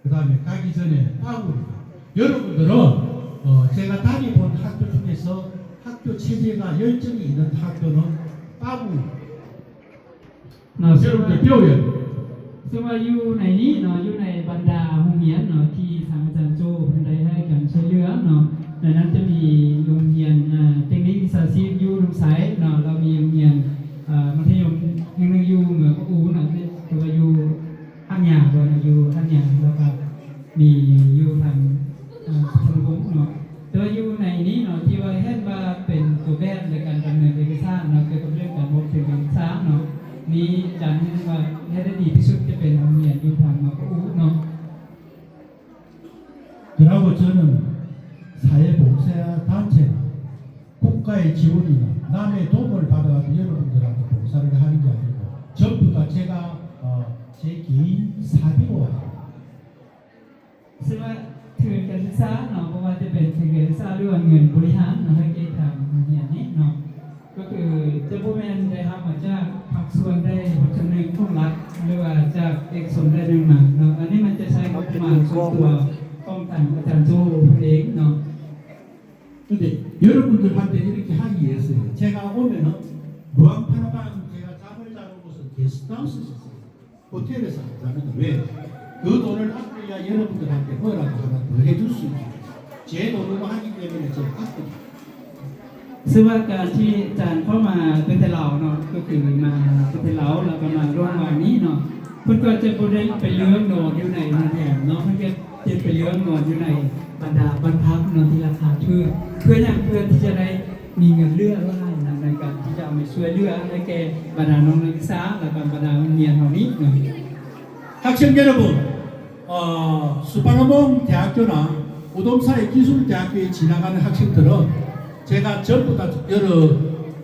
그다음에 가기 전에 빠구입니다. 여러분들은 어, 제가 다니본 학교 중에서 학교 체제가 열정이 있는 학교는 빠구. ເນາະ ເຊິ່ງວ່າ ເຈົ້າເຈົ້າເອີຍ ເຊິ່ງວ່າຢູ່ໃນນີ້ເນາະ ຢູ່ໃນບັນດາໂຮງຮຽນເນາະ ທີ່ທາງອາຈານໂຈ້ເພິ່ນໄດ້ໃຫ້ການຊ່ວຍເຫຼືອເນາະ ໃນນັ້ນຈະມີໂຮງຮຽນ ເອີ ເຕັກນິກວິຊາຊີບຢູ່ອຸດົມໄຊເນາະ ແລ້ວມີໂຮງຮຽນ ເອີ ມັດທະຍົມແຫ່ງໜຶ່ງຢູ່ເມືອງປາກອູເນາະ ແຕ່ວ່າຢູ່ ຮັກຍາ ບໍ່ນະ ຢູ່ຮັກຍາ ແລ້ວກໍມີຢູ່ທາງ ເອີ ສຸພານຸວົງເນາະ ແຕ່ວ່າຢູ່ໃນນີ້ເນາະ ທີ່ວ່າເຫັນວ່າເປັນຕົວແບບໃນການດຳເນີນເອກະສານເນາະ ກ່ຽວກັບເລື່ອງການມອບທຶນການສຶກສາເນາະ ມີອາຈານເຫັນວ່າເຮັດໄດ້ດີທີ່ສຸດຈະເປັນໂຮງຮຽນຢູ່ທາງມະກະອູເນາະ. 그리고 저는 사회봉사단체나 국가의 지원이나 남의 도움을 받아가지고 여러분들한테 봉사를 하는 게 아니고 전부 다 제가 어, 제 개인 사비로 하는 ເຊິ່ງວ່າທຶນການສຶກສາເນາະ ບໍ່ວ່າຈະເປັນທຶນການສຶກສາ ຫຼືວ່າເງິນບໍລິຫານເນາະ ໃຫ້ແກ່ທາງໂຮງຮຽນນີ້ເນາະ ກໍຄືຈະບໍ່ແມ່ນໄດ້ຮັບມາຈາກພາກສ່ວນໃດພາກສ່ວນໜຶ່ງຂອງລັດ ຫຼືວ່າຈາກເອກະຊົນໃດໜຶ່ງມາເນາະ ອັນນີ້ມັນຈະໃຊ້ງົບປະມານສ່ວນຕົວຂອງທາງອາຈານໂຈ້ເພິ່ນເອງເນາະ. 근데 여러분들한테 이렇게 하기 위해서 제가 오면은 루앙프라방 제가 잠을 자는 곳은 게스트하우스에서 잤어요. 호텔에서 안 자는데 왜? 그 돈을 아껴야 여러분들한테 뭐라도 하나 더 해줄 수 있는 제 돈으로 하기 때문에 제가 아껴요. ເຊິ່ງວ່າການທີ່ອາຈານເຂົ້າມາປະເທດລາວເນາະ ກໍຄືມາປະເທດລາວ ແລ້ວກໍມາຮ່ວມງານນີ້ເນາະ ເພິ່ນກໍຈະບໍ່ໄດ້ໄປເລືອກນອນຢູ່ໃນໂຮງແຮມເນາະ ເພິ່ນກໍຈະໄປເລືອກນອນຢູ່ໃນບັນດາບ້ານພັກເນາະ ທີ່ລາຄາຖືກ ເພື່ອຫຍັງ? ເພື່ອທີ່ຈະໄດ້ມີເງິນເຫຼືອຫຼາຍໃນການທີ່ຈະເອົາມາຊ່ວຍເຫຼືອໃຫ້ແກ່ບັນດານ້ອງນັກສຶກສາ ແລ້ວກໍບັນດາໂຮງຮຽນເຮົານີ້ເນາະ. 학생 여러분, 어, 수파노봉 대학교나 우동사회 기술대학교에 지나가는 학생들은 제가 전부 다 여러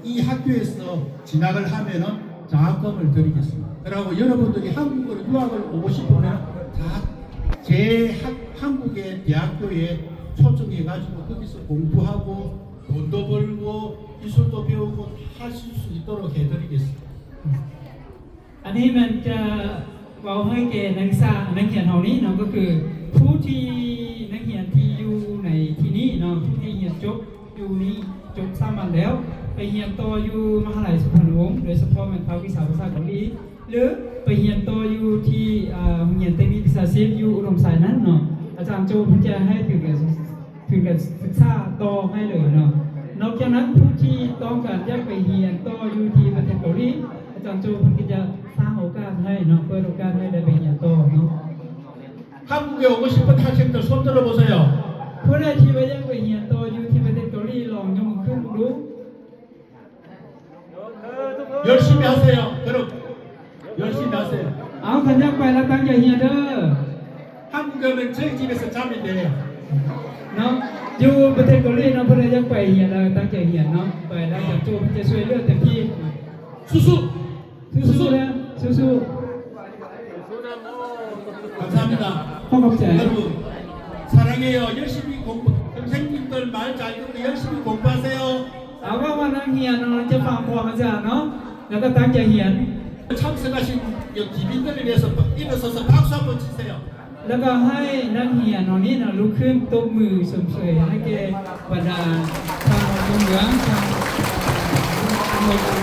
이 학교에서 진학을 하면은 장학금을 드리겠습니다. 그리고 여러분들이 한국으로 유학을 오고 싶으면 다 제 한국의 대학교에 초청해 가지고 거기서 공부하고 돈도 벌고 기술도 배우고 하실 수 있도록 해드리겠습니다. ອັນນີ້ແມ່ນຈະເວົ້າໃຫ້ແກ່ນັກສຶກສາ ນັກຮຽນເຮົານີ້ເນາະ ກໍຄືຜູ້ທີ່ ນັກຮຽນທີ່ຢູ່ໃນທີ່ນີ້ເນາະ ຜູ້ທີ່ຮຽນຈົບຢູ່ນີ້ ຈົບສາມັນແລ້ວ ໄປຮຽນຕໍ່ຢູ່ມະຫາໄລສຸພານຸວົງ ໂດຍສະເພາະແມ່ນພາກວິຊາພາສາເກົາຫຼີ ຫຼືໄປຮຽນຕໍ່ຢູ່ທີ່ ເອີ ໂຮງຮຽນເຕັກນິກວິຊາຊີບຢູ່ອຸດົມໄຊນັ້ນເນາະ ອາຈານໂຈ້ເພິ່ນຈະໃຫ້ທຶນການສຶກ ທຶນການສຶກສາຕໍ່ໃຫ້ເລີຍເນາະ. ນອກຈາກນັ້ນ ຜູ້ທີ່ຕ້ອງການຢາກໄປຮຽນຕໍ່ຢູ່ທີ່ປະເທດເກົາຫຼີ ອາຈານໂຈເພິ່ນກໍຈະສ້າງໂອກາດໃຫ້ເນາະ ເປີດໂອກາດໃຫ້ໄດ້ໄປຮຽນຕໍ່ເນາະ. 한국에 오고 싶은 학생들 손 들어 보세요. ຜູ້ໃດທີ່ວ່າຢາກໄປຮຽນຕໍ່ຢູ່ທີ່ປະເທດເກົາຫຼີ ລອງຍົກມືຂຶ້ນເບິ່ງດູ. 열심히 하세요. 그럼 열심히 하세요. ເອົາ ຄັນຢາກໄປແລ້ວຕັ້ງໃຈຮຽນເດີ. 한국에 오면 저희 집에서 자면 돼요. ເນາະ ຢູ່ປະເທດເກົາຫຼີເນາະ ຜູ້ໃດຢາກໄປຮຽນແລ້ວຕັ້ງໃຈຮຽນເນາະ ໄປແລ້ວອາຈານໂຈເພິ່ນຈະຊ່ວຍເຫຼືອເຕັມທີ່. 수수. 수수. 수수. 감사합니다. ຂໍຂອບໃຈ. 여러분 사랑해요. 열심히 공부. 선생님들 말 잘 듣고 열심히 공부하세요. ເອົາ ວ່າ ວ່ານັກຮຽນເນາະ ຈະຟັງຄວາມອາຈານເນາະ ແລ້ວກໍຕັ້ງໃຈຮຽນ. 참석하신 여기 기민들을 위해서 일어서서 박수 한번 치세요. ແລ້ວກໍໃຫ້ນັກຮຽນເຮົານີ້ນະ ລຸກຂຶ້ນຕົບມືຊົມເຊີຍໃຫ້ແກ່ບັນດາທ່ານເຈົ້າເມືອງ ທ່ານ